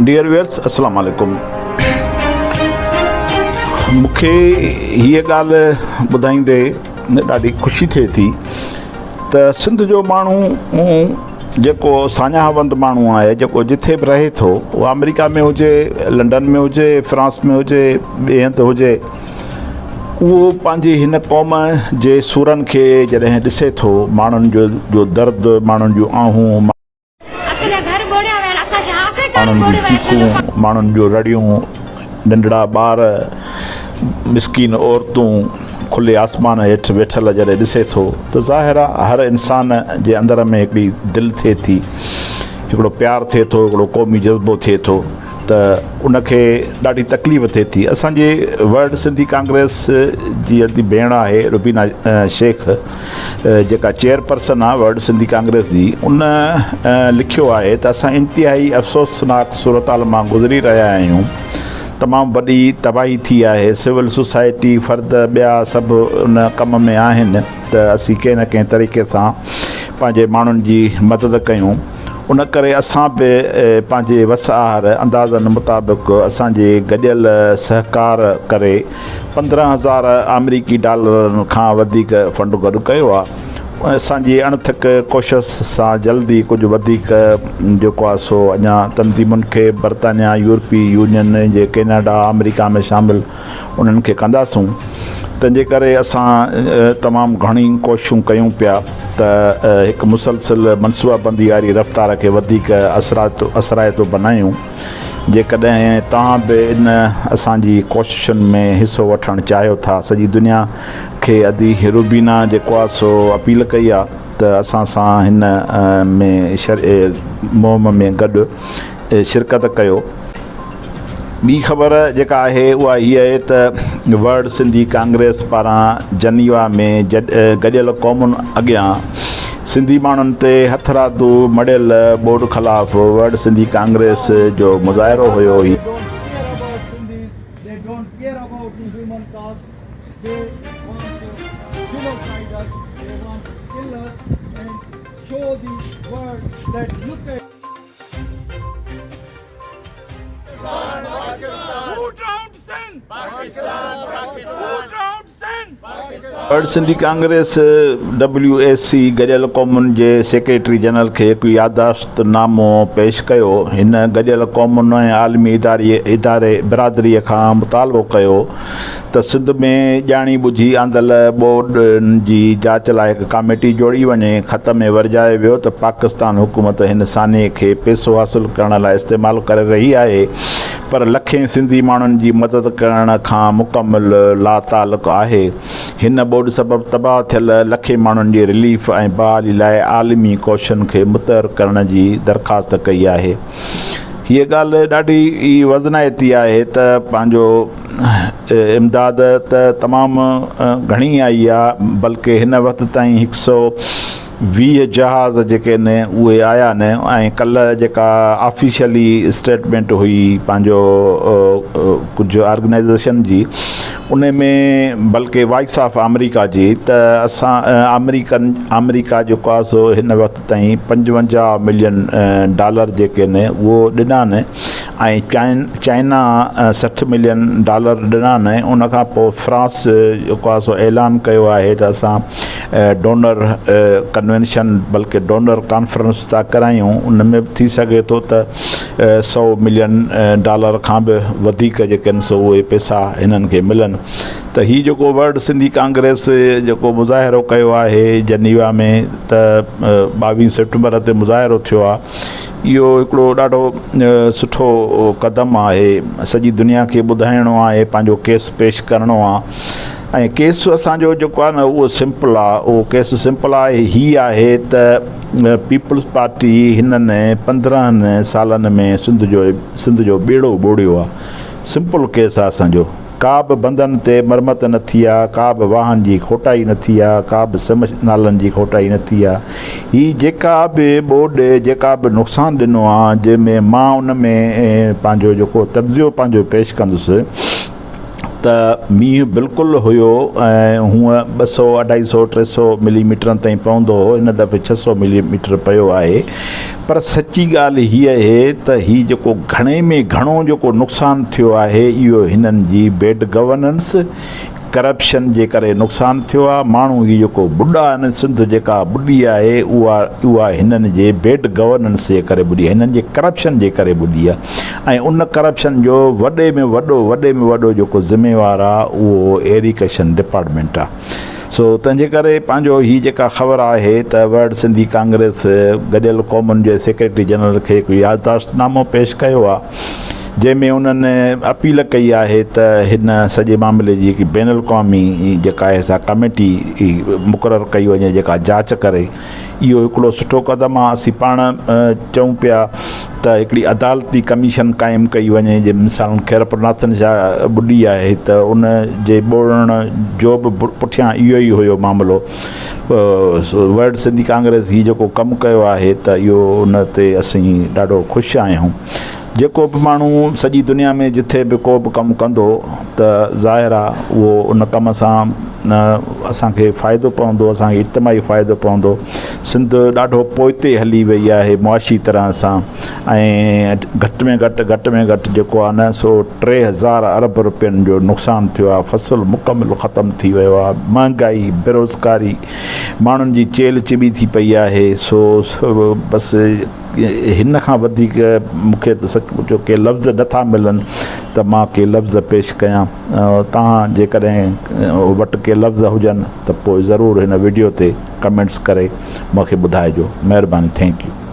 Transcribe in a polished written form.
Dear wares السلام عليڪم مون کي هيء ڳالهه ٻڌائيندي ڏاڍي خوشي ٿئي ٿي ته سنڌ جو ماڻهو جيڪو ساڃاهه وند ماڻهو آهي جيڪو جٿي به رهي ٿو اهو آمريڪا ۾ هجي لنڊن ۾ هجي فرانس ۾ هجي ٻئي هنڌ هجي اهو پنهنجي هن قوم جي سورن کي جڏهن ڏسي ٿو ماڻهن جو جو درد ماڻهن جون آهون ماڻهن جون چيخون ماڻهن جون رڙيون ننڍڙا ٻار مسڪين عورتون کلي آسمان هيٺ ويٺل جڏهن ڏسي ٿو ته ظاهر آهي هر انسان جي اندر ۾ هڪڙي دل ٿئي ٿي هڪڙو پيار ٿئي ٿو هڪڙو قومي جذبو ٿئي ٿو ته ان کي ڏاڍي تڪليف ٿئي ٿي اسانجي ورلڊ سنڌي ڪانگريس جي ادي ڀيڻ آهي روبينا شيخ جيڪا چيئرپرسن آهي ورلڊ سنڌي ڪانگريس جي ان لکيو آهي ته اسان انتهائي افسوسناڪ صورتحال مان گذري رهيا آهيون تمام وڏي تباهي ٿي آهي سول سوسائٽي فرد ٻيا سڀ ان ڪم ۾ آهن ته اسين ڪنهن نه ڪنهن طريقي سان پنهنجي ماڻهن جي مدد ڪيون ان ڪري اسان به پنهنجي وس آهر اندازن مطابق اسان جي گڏيل سهڪار ڪري 15000 آمريڪي ڊالرن کان وڌيڪ فنڊ گڏ ڪيو آهي اسان جي اڻٿڪ ڪوشش سان جلد ئي ڪجهه وڌيڪ جيڪو آهي سو اڃا تنظيمن کي برطانيا، يورپي يونين جي ڪينيڊا، آمريڪا ۾ شامل انهن کي ڪنداسون تنهنجي ڪري اسان تمام گهڻي ڪوششون ڪيون پيا ته هڪ مسلسل منصوبابندي واري رفتار کي وڌيڪ اثرائتو بنايون. جيڪڏهن توهان به ان اسان جي ڪوششن ۾ حصو وٺڻ چاهيو ٿا سڄي دنيا کي ادي روبينا جيڪو آ سو اپيل ڪئي آ ته اسان سان هن ۾ مهم ۾ گڏ شرڪت ڪيو. ٻي خبر جيڪا آهي اها هيء آهي ته ورلڊ سنڌي ڪانگريس پاران جنيوا ۾ گڏيل قومن اڳيان سنڌي ماڻهن تي هٿرادو مڙهيل ٻوڏ خلاف ورلڊ سنڌي ڪانگريس جو مظاهرو هيو. هي. World Sindhi Congress, W A C, گڏيل قومن جي سيڪريٽري جنرل کي هڪ يادداشت نامو پيش ڪيو. هن گڏيل قومن ۽ عالمي اداري برادري کان مطالبو ڪيو ته سنڌ ۾ ڄاڻي ٻجهي آندل ٻوڏ جي جاچ لاء هڪ ڪاميٽي جوڙي وڃي. خط ۾ ورجايو ويو ته پاڪستان حڪومت هن سانحي کي پئسو حاصل ڪرڻ لاء استعمال ڪري رهي آهي پر لکين سنڌي ماڻهن جي مدد ڪرڻ کان مڪمل لاتعلق آهي. هن ٻوڏ سبب تباهه ٿيل لکين ماڻهن جي رليف ۽ بحالي لاء عالمي ڪوششن کي متحرڪ ڪرڻ جي درخواست ڪئي آهي. هيء ڳالهه ڏاڍي ئي وزنائتي آهي ته پنهنجو امداد ته تمام گهڻي آئي آهي بلڪه هن وقت تائين هڪ سو 20 جهاز جيڪي آهن اهي آيا آهن ۽ ڪلهه جيڪا آفيشلي اسٽيٽمينٽ هئي پنهنجو ڪجهه آرگنائيزيشن جي ان ۾ بلڪه وائس آف آمريڪا جي ته اسان آمريڪن آمريڪا جيڪو آهي سو هن وقت تائين 55 ملين ڊالر جيڪي آهن اهو ڏنا آهن ۽ چائنا 60 ملين ڊالر ڏنا آهن ان کان پوء فرانس جيڪو آهي سو اعلان ڪيو آهي ته اسان ڊونر ڪنوينشن بلڪه ڊونر ڪانفرنس ٿا ڪرايون ان ۾ به ٿي سگهي ٿو ته 100 ملين ڊالر کان به وڌيڪ جيڪي آهن سو اهي پئسا هنن کي ملن ته هي جيڪو ورلڊ سنڌي ڪانگريس جيڪو مظاهرو ڪيو آهي جنيوا ۾ ته 22 سيپٽمبر تي مظاهرو ٿيو آهي اهو هڪڙو ڏاڍو سٺو قدم آهي سڄي دنيا کي ٻڌائڻو آهي پنهنجو ڪيس پيش ڪرڻو آهي ۽ ڪيس اسانجو جيڪو آهي نه اهو سمپل آهي اهو ڪيس سمپل آهي هي آهي ته پيپلز پارٽي هنن 15 سالن ۾ سنڌ جو سنڌ جو ٻيڙو ٻوڙيو آهي سمپل ڪيس آهي اسانجو ڪا به بندن تي مرمت نه ٿي آ، ڪا به واهن جي کوٽائي نه ٿي آ، ڪا به سم نالن جي کوٽائي نه ٿي آ. هي جيڪا به ٻوڏ جيڪا به نقصان ڏنو آ، جنهن ۾ مان ان ۾ پنهنجو جيڪو تجزيو پنهنجو پيش ڪندس، ته مينهن بلڪل هيو ۽ هونء 200 اڍائي سو 300 ملي ميٽرن تائين پوندو هو هن دفعي 600 ملي ميٽر پيو آهي پر سچي ڳالهه هيء اهي ته هي جيڪو گهڻي ۾ گهڻو جيڪو نقصان ٿيو آهي اهو هنن جي بيڊ گورننس ڪرپشن جي ڪري نقصان ٿيو آهي ماڻهو هي جيڪو ٻڏا آهن سنڌ جيڪا ٻڏي آهي اها اها هنن جي بيڊ گورننس جي ڪري ٻڏي آهي هنن جي ڪرپشن جي ڪري ٻڏي آهي ۽ ان ڪرپشن جو وڏي ۾ وڏو وڏي ۾ وڏو جيڪو ذميوار آهي اهو ايريگيشن ڊپارٽمينٽ آهي سو تنهن جي ڪري پنهنجو هي جيڪا خبر آهي ته ورلڊ سنڌي ڪانگريس گڏيل قومن جي سيڪريٽري جنرل کي هڪ يادداشت نامو پيش ڪيو آهي جنهن ۾ انهن اپيل ڪئي آهي ته هن سڄي معاملي جي هڪ بين الاقوامي جيڪا آهي سا ڪميٽي مقرر ڪئي وڃي جيڪا جاچ ڪري اهو هڪڙو سٺو قدم آهي اسين پاڻ چئون پيا ته هڪڙي عدالتي ڪميشن قائم ڪئي وڃي جي مثال خيرپور ناٿن شاهه ٻڏي آهي ته ان جي ٻوڙڻ جو به پٺيان اهو ئي هيو معاملو ورلڊ سنڌي ڪانگريس هي جيڪو ڪم ڪيو آهي ته اهو ان تي اسين ڏاڍو خوش آهيون جيڪو به ماڻهو سڄي دنيا ۾ جٿي به ڪو به ڪم ڪندو ته ظاهر آ اهو ان ڪم سان اسان کي فائدو پوندو اسان کي اجتماعي فائدو پوندو سنڌ ڏاڍو پوئتي هلي وئي آهي معاشي طرح سان ۽ گهٽ ۾ گهٽ گهٽ ۾ گهٽ جيڪو آ نه سو 3000 ارب روپين جو نقصان ٿيو آ فصل مڪمل ختم ٿي ويو آ مهانگائي بيروزگاري ماڻهن جي چيلهه چٻي ٿي پئي آهي سو بس هن کان وڌيڪ مون کي ته سچ پچو ڪي لفظ نه ٿا ملن ته مان ڪي لفظ پيش ڪيان توهان جيڪڏهن وٽ ڪي لفظ هجن ته پوء ضرور هن وڊيو تي ڪمينٽس ڪري مون کي ٻڌائجو مهرباني thank you.